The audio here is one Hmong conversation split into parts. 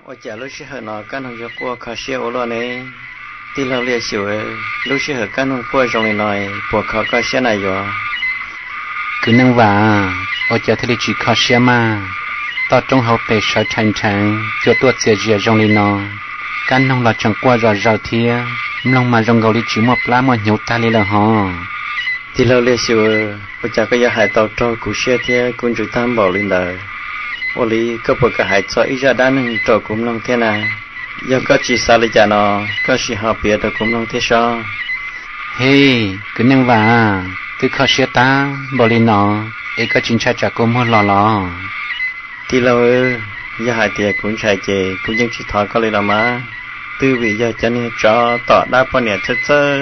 Ua cas lub sij hawm no Kab Noog yuav quaj kho siab ua luaj ne? Tij laug Liaj Xyum, lub sij hawm Kab Noog quaj zoo li no, puas kho koj siab na yuav? Kwv Neej Vam, ua cas thiaj li tsis kho siab mas? Toj roob hauv pes sawv rhais nrheev cua tuaj txias zias zoo li no, Kab Noog los tseem quaj zom zaws thiab, mloog mas zoo nkaus li tsis muaj plab muaj hnyuv tag li lawm hos. Tij laug Liaj Xyum, ua cas koj yuav hais tau raug kuv siab thiab kuv ntsws tag npaum li ntawd? Ua li koj puas kam hais txog ib zaj dab neeg rau kuv mloog thiab na? Yog koj tsis xav li cas no, koj sim ho piav rau kuv mloog thiab sob. Hej, Kwv Neej Vam, twb kho siab tag npaum li no es koj tsis ntshai tsam kua muag los los? Tij laug, yog hais tias kuv ntshai ces kuv yeej tsis thov koj li los mas. Twb vim yog cov niag tsov tom dab poj niam txawj txawj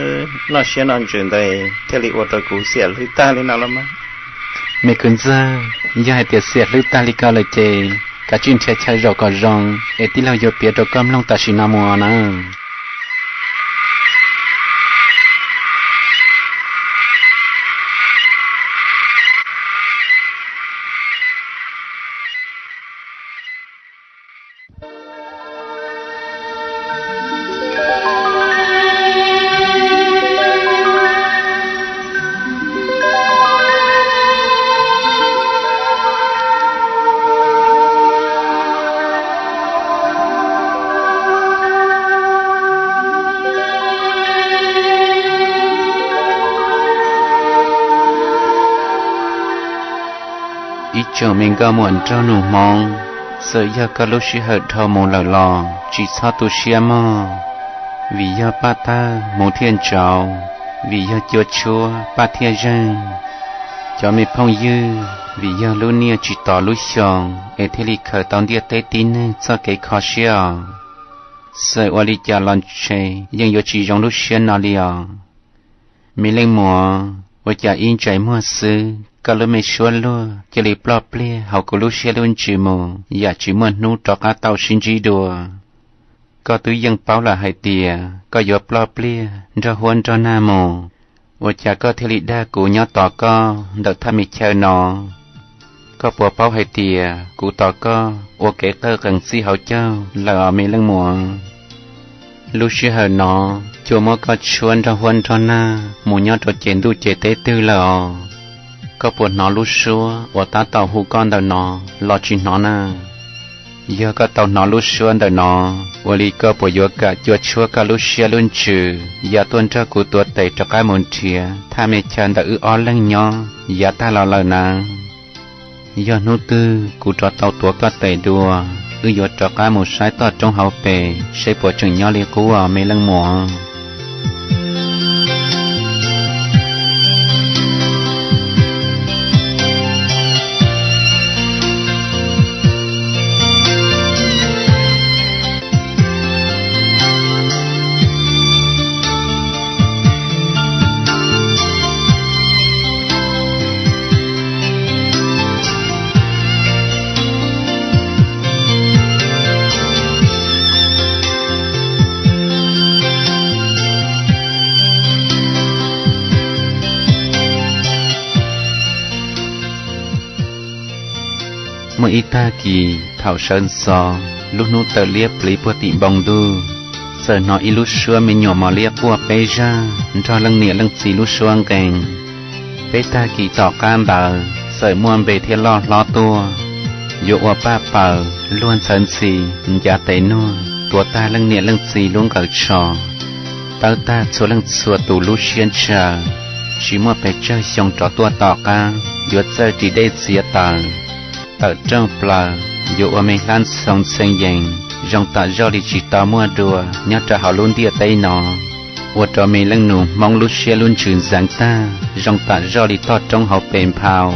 noj siab noj ntsws ntawd thiaj li ua rau kuv xiam hlwb tag li no los mas. Me kwv ntxawg, yog hais tias xiam hlwb tag li ko lawm ces kav tsij nrhiav chaw zaum kom zoo es tij laug yuav piav rau koj mloog tam sim no mus nawb. Ib tsoom me nkauj muam nraug nus Hmoob, txawm yog koj lub sij hawm dhau mus lawm los tsis txhob tu siab mog, vim yog paj tawg hmuv thiaj ntsauv, vim yog cua tshuab paj thiaj zeeg. Cov me phooj ywg, vim yog lub niaj tsis tos lub xyoo es thiaj li khaws tau ntiaj teb tib neeg txoj kev kho siab os. Txawm ua li cas los ntshe yeej yuav tsis zoo lub siab no li os. Me leej muam, ua cas ib ntsais muag xwb koj lub me suab luag cia li ploj pliag hauv kuv lub siab lub ntsws mus yam tsis muaj hnub rov qab tau sib ntsib dua? Koj twb yeej paub lawm hais tias koj yuav ploj pliag nrog huab nrog nag mus, ua cas koj thiaj li dag kuv nyob tos koj ntawm thaj me chaw no? Koj puas paub hais tias kuv tos koj ua kev qawj qees txij hauv caug lawm os me leej muam? Lub sij hawm no cua muab koj tshuab nrog huab nrog nag mus nyob rau ces ntuj ces teb twg lawm os? Koj puas hnov lub suab uas tab tom hu koj ntawm no los tsis hnov na? Yog koj tau hnov lub suab ntawm no, ua li koj puas yuav kam cua tshuab koj lub siab lub ntsws ya tuaj nrog kuv tuav tes rov qab mus nrhiav thaj me chaw ntawm wb ob leeg nyob yav tag los lawm na? Yog hnub twg kuv rov tau tuav koj tes dua, wb yuav rov qab mus saib toj roob hauv pes seb puas tseem nyob li qub os me leej muam. Muaj ib tag kis thaum sawv ntxov, lub hnub tawm liab pliv puag tim npoo ntuj, txawm hnov ib lub suab me nyuam mos liab quaj peb zaj nrog leej niam leej txiv lub suab nqee. Peb tag kis tom qab ntawd txawm muaj npe thiab loj hlob tuaj, yuav ua paj paws luag ntxhawv ntxhi ncav tes nuag tuav tag leej niam leej txiv lub nqawm tsho, tawb tag txhua leej txhua tus lub siab ntshaw. Tsis muaj pes tsawg xyoo rov tuaj tom qab yuav txawj ris dej txiav taws, tawm rooj plaws yuav ua me hlab ntxhoo ntxhee yees zoo tam zoj li tsis tau muaj dua nyob rau hauv lub ntiaj teb no, ua rau me leej nus Hmoob lub siab lub ntsws ntxeev tag zoo tam zoj li toj roob hauv pes nphau.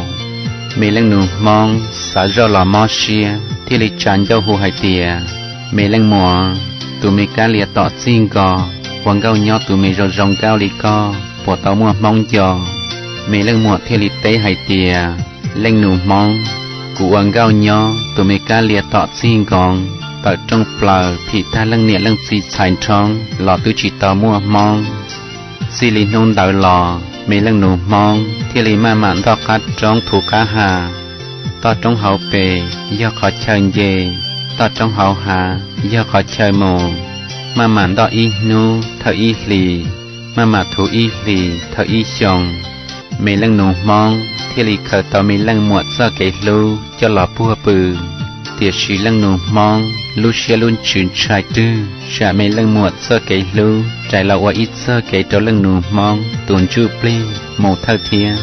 Me leej nus Hmoob xav zoj los mob siab thiaj li tsa ncauj hu hais tias, me leej muam, tus me kab lia tom txij nko, ua nkauj nyob tus me zoo zoo nkauj li koj puas tau muaj hmoob nco? Me leej muam thiaj li teb hais tias, leej nus Hmoob, kuv ua nkauj nyob tus me kab lia tom txij nkoos tawm rooj plaws phim tag leej niam leej txiv txhais nrhoob los twb tsis tau muaj hmoob. Txij li hnub ntawd los me leej nus Hmoob thiaj li maj mam ntoj qab roob thuv qab ha. Toj roob hauv pes yog qhov chaw nce, toj roob hauv hav yog qhov chaw mus, maj mam ntoj ib hnub thawj ib hlis, maj mam thuv ib hlis thawj ib xyoo. Me leej nus Hmoob thiaj li khaws tau me leej muam txoj kev hlub coj los puag pw. Tiam sis leej nus Hmoob lub siab lub ntsws ntshai rwg tsam me leej muam txoj kev hlub rais los ua ib txoj kev rau leej nus Hmoob tus ntsuj plig mus thawj thiab.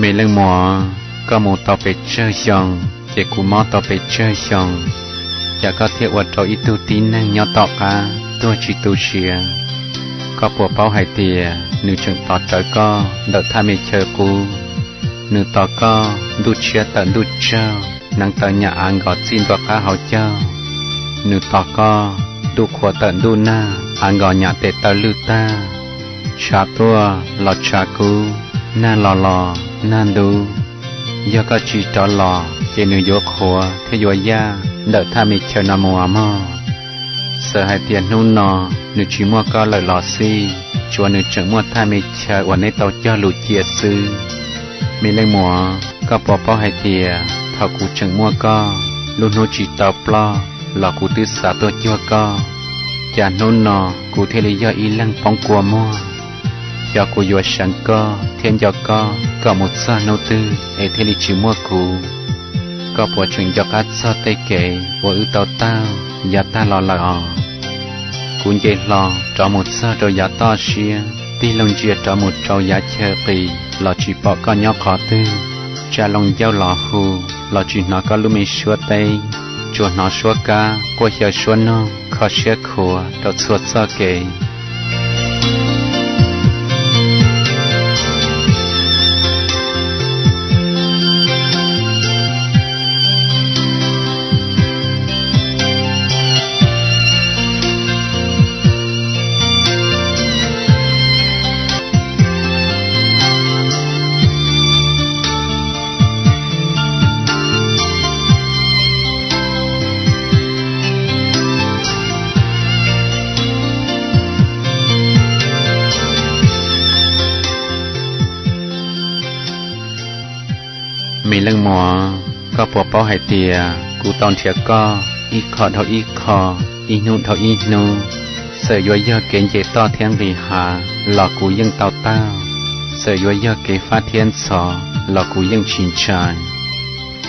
Me leej muam, koj mus tau pes tsawg xyoo, ces kuv mob tau pes tsawg xyoo, cas koj thiaj ua rau ib tug tib neeg nyob tom qab tuag tsis tu siav? Koj puas paub hais tias nws tseem tos rawv koj ntawm thaj me chaw qub? Nws tos koj ntuj tshiab tawm ntuj tsaug, hneev taw nyam av nkos txij ntua qab hauv caug. Nws tos koj ntuj qhua tawm ntuj nag, av nkos nyam tes taw lwj tag. Tshav tuaj los tshav kub, nag los los nag ntub. Yog koj tsis rov los ces nws yuav qhuav thiab yuav yaj ntawm thaj me chaw no mus mog. Txawm hais tias hnub no nws tsis muaj koj lawm los xij, tsuav nws tseem muaj thaj me chaw uas neb tau cog lus cia xwb. Me leej muam, koj puas paub hais tias thaum kuv tseem muaj koj, lub hnub tsis tau ploj los kuv twb xav tuaj cuag koj, cas hnub no kuv thiaj li yog ib leeg poob kua muag? Xyov kuv yuav seev koj thiab nco koj kom mus txog hnub twg es thiaj li tsis muaj kuv. Koj puas tseem nco qab txog tej kev uas wb tau taug yav tag los lawm os? Kuv nce hlo rov mus txog rau yav toj siab, tig loo ntsia rov mus rau yav chaw qis los tsis pom koj nyob qhov twg. Tsa loo ncauj los hu los tsis hnov koj lub me suab teb, tsuas hnov suab kab quaj xyaw suab noog kho siab khuav rau txhua txoj kev. Me leej muam, koj puas paub hais tias kuv tau nrhiav koj ib qho dhau ib qho, ib hnub dhau ib hnub? Txawm yuav yog kev nce toj thiab nqis hav los kuv yeej tau taug, txawm yuav yog kev fab thiab ntxhov los kuv yeej tsis ntshai.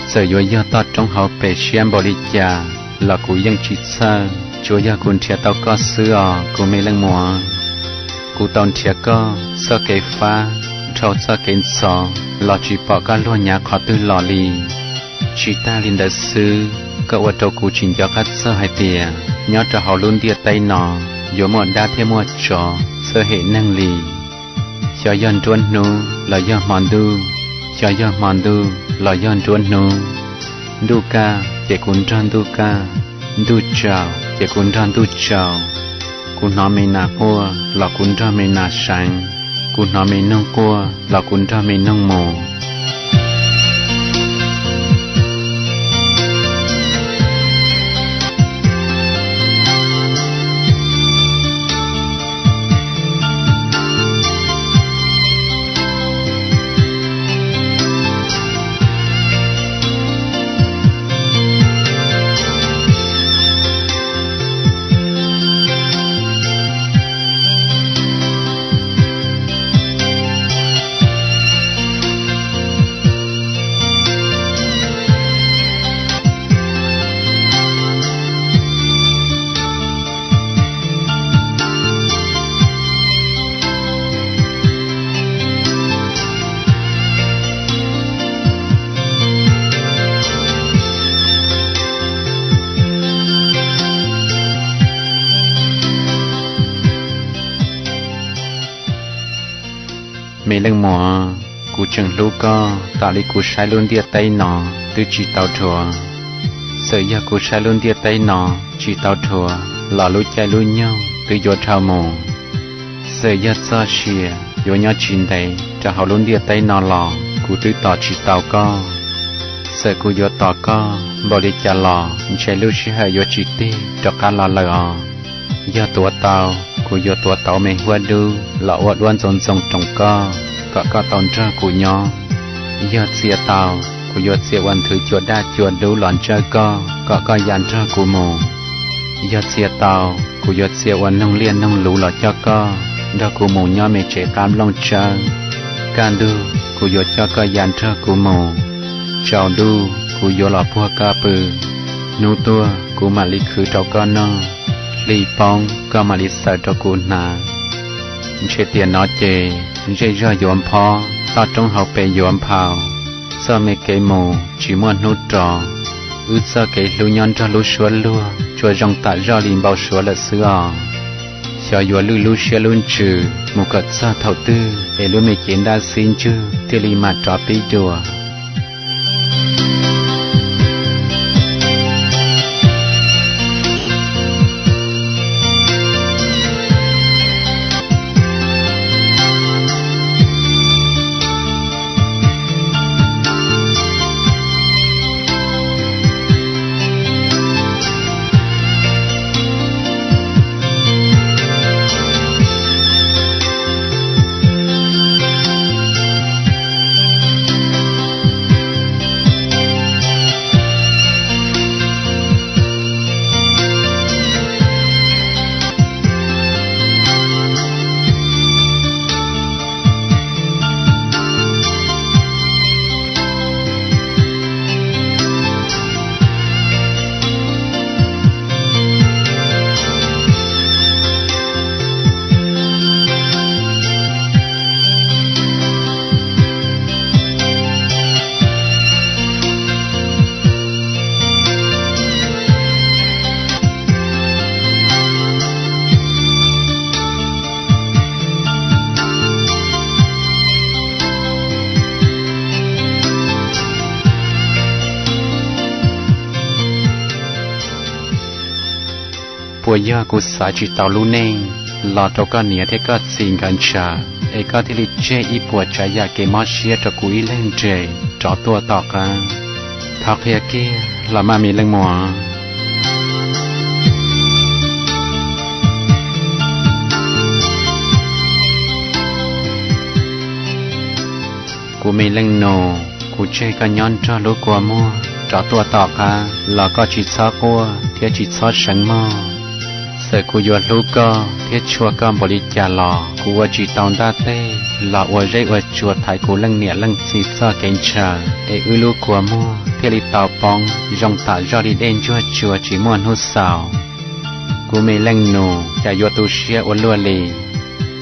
Txawm yuav yog toj roob hauv pes siab npaum li cas los kuv yeej tsis txhawj, tsuav yog kuv nrhiav tau koj xwb os kuv me leej muam. Kuv tau nrhiav koj txoj kev fab dhau txoj kev ntxhov los tsis pom koj luag nyav qhov twg los li. Tsis tag li ntawd xwb, koj ua rau kuv tsis nco qab txog hais tias nyob rau hauv lub ntiaj teb no yuav muaj dab thiab muaj tsov txawj hem neeg li. Xyov yog nruab hnub los yog hmo ntuj, xyov yog hmo ntuj los yog nruab hnub. Ntuj kaj ces kuv nrog ntuj kaj, ntuj tsaus ces kuv nrog ntuj tsaus. Kuv hnov me nas quaj los kuv nrog me nas seev, kuv hnov me noog quaj los kuv nrog me noog mus. Leej muam, kuv tseem hlub koj tas li kuv saib lub ntiaj teb no twb tsis tau dhuav. Txawm yog kuv saib lub ntiaj teb no tsis tau dhuav los lub caij lub nyoog twb yuav dhau mus. Txawm yog txoj sia yuav nyob tsis ntev rau hauv lub ntiaj teb no los kuv twb tos tsis tau koj. Txawm kuv yuav tos koj npaum li cas los ntshe lub sij hawm yuav tsis tig rov qab los lawm os. Yog tuav tau, kuv yuav tuav tau me huab dub los ua duab ntxoov ntxoo roos koj kom koj tau nrog kuv nyob. Yog txia tau, kuv yuav txia ua nthwv cua daj cua dub los ntsawj koj kom koj ya nrog kuv mus. Yog txia tau, kuv yuav txia ua noog liaj noog luv los coj koj nrog kuv mus nyob me tsev qab nplooj tsawb. Kaj ntug kuv yuav coj koj ya nrog kuv mus. Tsaus ntuj kuv yuav los puag koj pw. Hnub tuaj kuv mam li khwv rau koj noj. Hli poob koj mam li xaws rau kuv hnav. Ntshe tiam no ces zej zog yuav nphob, toj roob hauv pes yuav nphau. Txoj me kev mus tsis muaj hnub rov, wb txoj kev hlub nyob nrog lub suab luag tsuas zoo tam zoj li npau suav lawm xwb os. Xyov yuav lwj lub siab lub ntsws mus kom txog thaum twg es lub me cev ntaj xib ntswg thiaj li mam rov pib dua. Puas yog kuv xav tsis tau lub neej los rau koj niam thiab koj txiv nkawd ntshaw, es koj thiaj li tseg ib puas tsav yam kev mob siab rau kuv ib leeg nres rov tuaj tom qab? Thov qhia kiag los mas me leej muam. Kuv me leej nus, kuv tseg koj nyob nrog lub kua muag rov tuaj tom qab los koj tsis txhob quaj thiab tsis txhob seev mog. Txawm kuv yuav hlub koj thiab tshua koj npaum li cas los kuv ua tsis tau ntaj teg los ua zeb ua tsua thaiv kuv leej niam leej txiv txoj kev ntshaw es wb lub kua muag thiaj li tau poob zoo tam zoj li dej ntsuag tsua tsis muaj hnub xaus. Kuv me leej nus, cas yuav tu siab ua luaj li.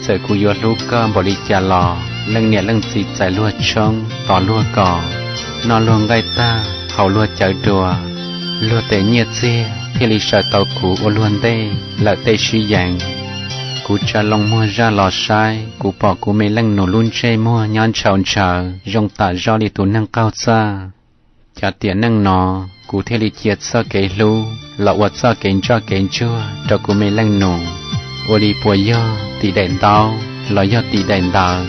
Txawm kuv yuav hlub koj npaum li cas los leej niam leej txiv txais luag tshoob tos luag kos, noj luag nqaij tag haus luag cawv dua, luag tes nyiaj txiag thiaj li sawv tau kuv ua luag ntej lawm tej sib yeev. Kuv tsa loo muag zaj los saib, kuv pom kuv me leej nus lub ntsej muag nyob ntshaus ntshaws zoo tam zoj li tus neeg qaug txaj. Cas tiam neej no kuv thiaj li cia txoj kev hlub los ua txoj kev ntsoj kev ntsuag rau kuv me leej nus? Ua li puas yog tim daim ntaub los yog tim daim ntawv?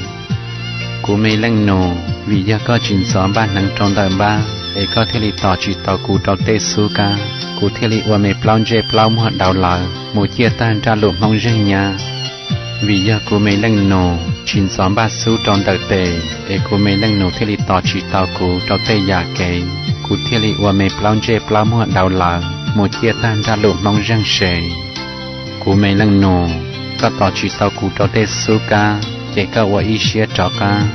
Kuv me leej nus, vim yog koj tsis ntxov npaj hneev rau ntawm npab es koj thiaj li tos tsis tau kuv rau tej xub kab, kuv thiaj li ua me plaub ntsej plaub muag dauv lawv mus ciaj tag nraj lus Hmoob zeeg nyab. Vim yog kuv me leej nus tsis ntxov npaj xub rau ntawm tes es kuv me leej nus thiaj li tos tsis tau kuv rau tej yam kev, kuv thiaj li ua me plaub ntsej plaub muag dauv lawv mus ciaj tag nraj lus Hmoob zeeg se. Kuv me leej nus, koj tos tsis tau kuv rau tej xub kab ces koj ua ib siab rov qab,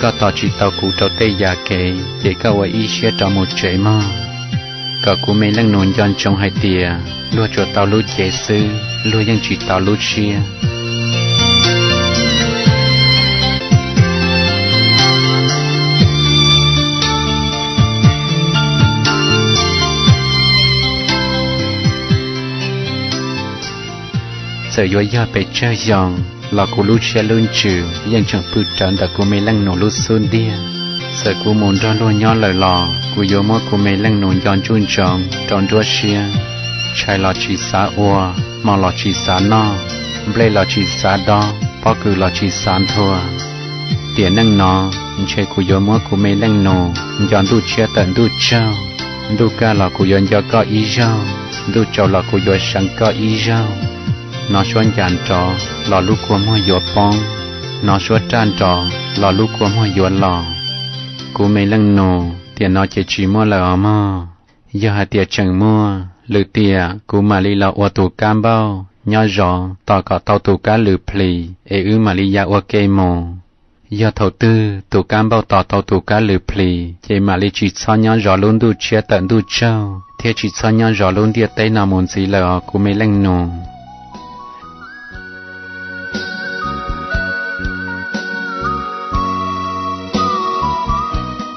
koj tos tsis tau kuv rau tej yam kev ces koj ua ib siab rov mus tsev mog. Kom kuv me leej nus nco ntsoov hais tias luag tsuas tau lub cev xwb, luag yeej tsis tau lub siab. Txawm yuav yog pes tsawg xyoo, los kuv lub siab lub ntsws yeej tseem pw rawv ntawm kuv me leej nus lub xub ntiag. Txawm kuv mus nrog luag nyob lawm los kuv yuav muab kuv me leej nus nco ntsuj ntsoov rau nruab siab. Tshais los tsis xav ua, hmo los tsis xav noj, nplej los tsis xav dob, pob kws los tsis xav nthua. Tiam neej no, ntshe kuv yuav muab kuv me leej nus nco ntuj tshiab tawm ntuj tsaug. Ntuj kaj los kuv yuav nco koj ib zaug, ntuj tsaus los kuv yuav seev koj ib zaug. Hnov suab ncas nrov los lub kua muag yuav poob, hnov suab raj nrov los lub kua muag yuav los. Kuv me leej nus, tiam no ces tsis muaj lawm os mog. Yog hais tias tseem muaj lwm tiam, kuv mam li los ua tus kab npauj nyob zov tos kom tau tus kab lwm plis es wb mam li ya ua ke mus. Yog thaum twg tus kab npauj tos tau tus kab lwm plis ces mam li tsis txhob nyob zov lub ntuj tshiab tawm ntuj tsaug thiab tsis txhob nyob zov lub ntiaj teb no mus ntxiv lawm os kuv me leej nus.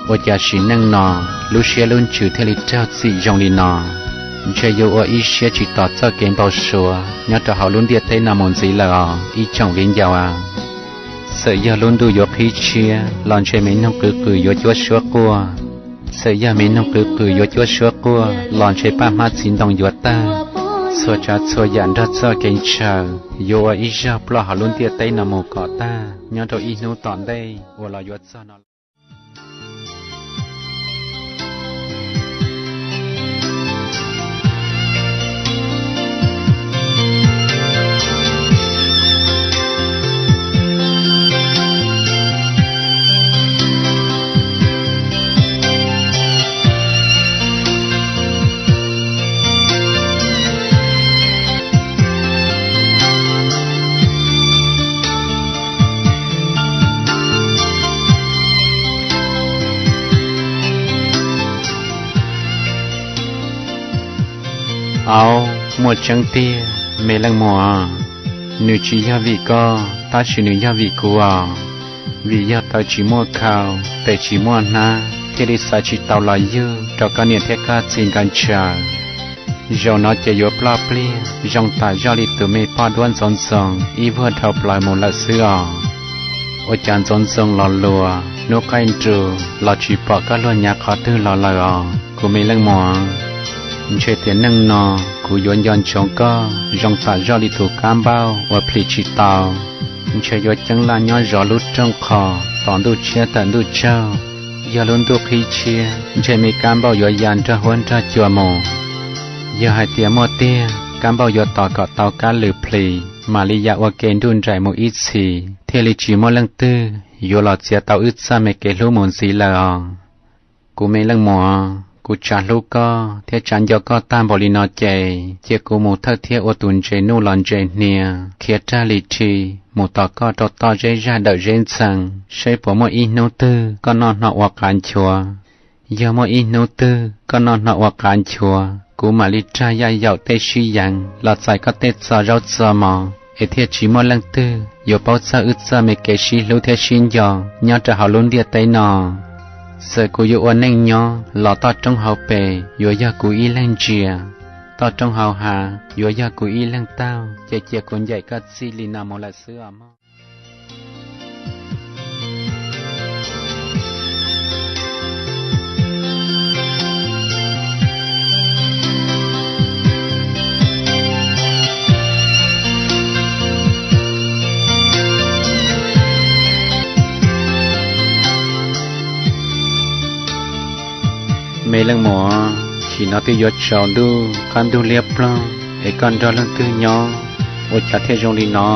Ua cas sim neej no lub siab lub ntsws thiaj li raug txim zoo li no? Ntshe yuav ua ib siab tsis tos txoj kev npau suav nyob rau hauv lub ntiaj teb no mus ntxiv lawm os ib tsoom viv ncaus a. Txawm yog lub ntuj yuav qhib tshiab los ntshe me noog qwv qws yuav cuab suab quaj. Txawm yog me noog qwv qws yuav cuab suab quaj los ntshe paj hmab txiv ntoo yuav tawg. Txhua tsav txhua yam nrog txoj kev ntshaw yuav ua ib zaug ploj hauv lub ntiaj teb no mus kom tag nyob rau ib hnub tom ntej uas los yuav txog no. Aub, muaj tseeb tiag me leej muam, nws tsis yog vim koj tab sis nws yog vim kuv os. Vim yog taw tsis muaj khau, tes tsis muaj hnab, thiaj li xav tsis tau los yug rau koj niam thiab koj txiv nkawd ntshaw. Zaum no ces yuav ploj pliag zoo tam zoj li tus me poj duab ntxoov ntxoo ib vuag dhau plaws mus lawm xwb os. Ua cas ntxoov ntxoo los luas hnub qaij nrus los tsis pom koj luag nyav qhov twg los lawm os kuv me leej muam. Ntshe tiam neej no kuv yuav nco ntsoov koj zoo tam zoj li tus kab npauj uas plhis tsis tau. Ntshe yuav ceeb laj nyob zov lub rooj qhos tos ntuj tshiab tawm ntuj tsaug. Yog lub ntuj qhib tshiab ntshe me kab npauj yuav ya nrog huab nrog cua mus. Yog hais tias muaj tiag, kab npauj yuav tos kom tau kab lwm plhis mam li ya ua ke nruj nraim mus ib txhis thiaj li tsis muaj leej twg yuav los txiav tau wb txoj me kev hlub mus ntxiv lawm os. Kuv me leej muam, kuv tsav hlub koj thiab tsav nco koj tag npaum li no ces cia kuv mus thawj thiab ua tus ntses nuj los ntses hnia khiav rag li rhi mus tos koj rau toj zeb zag dawm zeb ntxhee saib puas muaj ib hnub twg koj noj hno ua qav nchuav. Yog muaj ib hnub twg koj noj hno ua qav nchuav, kuv mam li rag yaj yaum tej sib yeev los txais koj tej txoj zaub txoj mov es thiaj tsis muaj leej twg yuav paub txog wb txoj me kev sib hlub thiab sib nco nyob rau hauv lub ntiaj teb no. Txawm kuv yuav ua neej nyob los toj roob hauv pes yuav yog kuv ib leeg ntsia, toj roob hauv hav yuav yog kuv ib leeg taug, ces cia kuv ncaim koj txij li no mus lawm xwb os mog. Me leej muam, chim no twb yuav tsaus ntuj, qab ntug liab ploog es koj nrog leej twg nyob, ua cas thiaj zoo li no?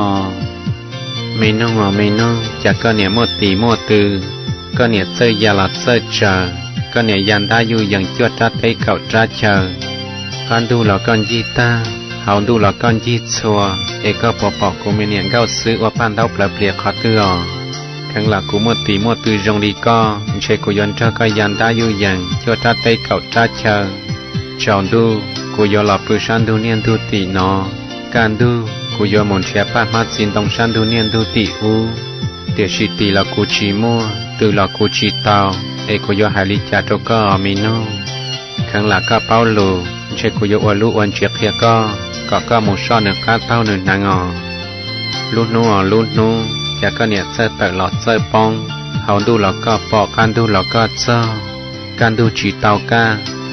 Me noog os me noog, cas koj niam muaj tis muaj tw, koj niam txawj ya los txawj tsaws, koj niam ya ntab yuj yees cuaj rab teb kaum rab chaw. Qab ntug los koj ncig tag, hauv ntuj los koj ncig txhua, es koj puas pom kuv me niam nkauj xwb ua paj ntaub plawv plias qhov twg os? Kheev lam kuv muaj tis muaj tw zoo li koj, ntshe kuv yuav nrog koj ya ntab yuj yees cuaj rab teb kaum rab chaw. Tsaus ntuj kuv yuav los pw sab ntug niaj ntug tim no, kaj ntug kuv yuav mus nrhiav paj hmab txiv ntoo sab ntug niaj ntug tim ub. Tiam sis tis los kuv tsis muaj, tw los kuv tsis tau, es kuv yuav hais li cas rau koj os me noog? Kheev lam koj paub lus, ntshe kuv yuav ua lub ua ntsiav qhia koj, kom koj mus soj nws qab taug nws hneev os. Lub hnub os lub hnub, cas koj niam txawj tawm los txawj poob, hauv ntuj los koj pom, qab ntug los koj txog. Kaj ntug tsis tau kaj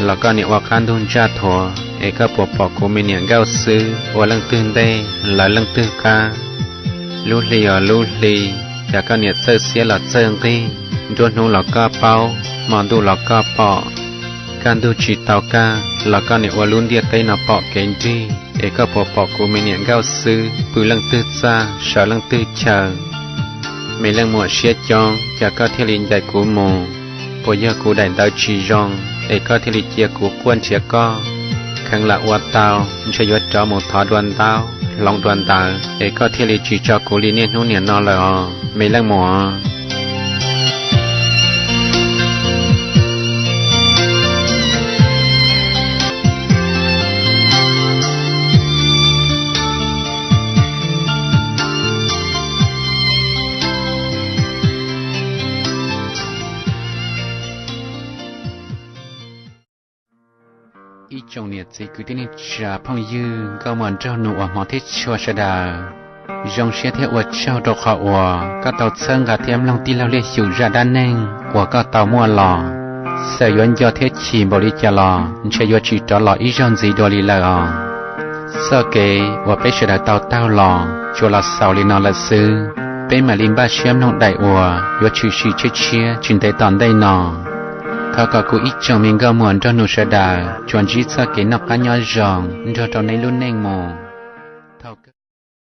los koj niam ua qab ntug ntsaj thuav, es koj puas pom kuv me niam nkauj xwb ua leej twg ntej lawv leej twg qab. Lub hli os lub hli, cas koj niam txawj xiab los txawj nqig, nruab hnub los koj paub, hmo ntuj los koj pom. Kaj ntug tsis tau kaj los koj niam ua lub ntiaj teb no pom kev nrig, es koj puas pom kuv me niam nkauj xwb pw leej twg txaj sawv leej twg chaw. Me leej muam siab coob, cas koj thiaj li ncaim kuv mus? Puas yog kuv daim ntawv tsis zoo es koj thiaj li cia kuv quaj nrhiav koj? Kheev lam ua tau, ntshe yuav rov mus thov dua ntaub hloov dua ntawv es koj thiaj li tsis tso kuv li niaj hnub niam no lawm os me leej muam. Ib tsoom niam txiv kwv tij neej tsa phooj ywg nkauj muam nraug nus uas hmov thiab tshua sawv daws, zoo siab thiab ua tsaug rau qhov uas koj tau txhawb nqa thiab mloog tij laug Liaj Xyum zaj dab neeg uas koj tau muaj los. Txawm yuav nco thiab chim npaum li cas los ntshe yuav tsis rov los ib zaug ntxiv dua li lawm os. Txoj kev uas peb sawv daws tau taug los tsuas los xaus li no lawm xwb, peb mam li npaj siab mloog daim uas yuav tshwm sim tshiab tshiab tsis ntev tom ntej no. Thov kom kuv ib tsoom me nkauj muam nraug nus sawv daws tsuas ntsib txoj kev noj qab nyob zoo nrog rau nej lub neej mus.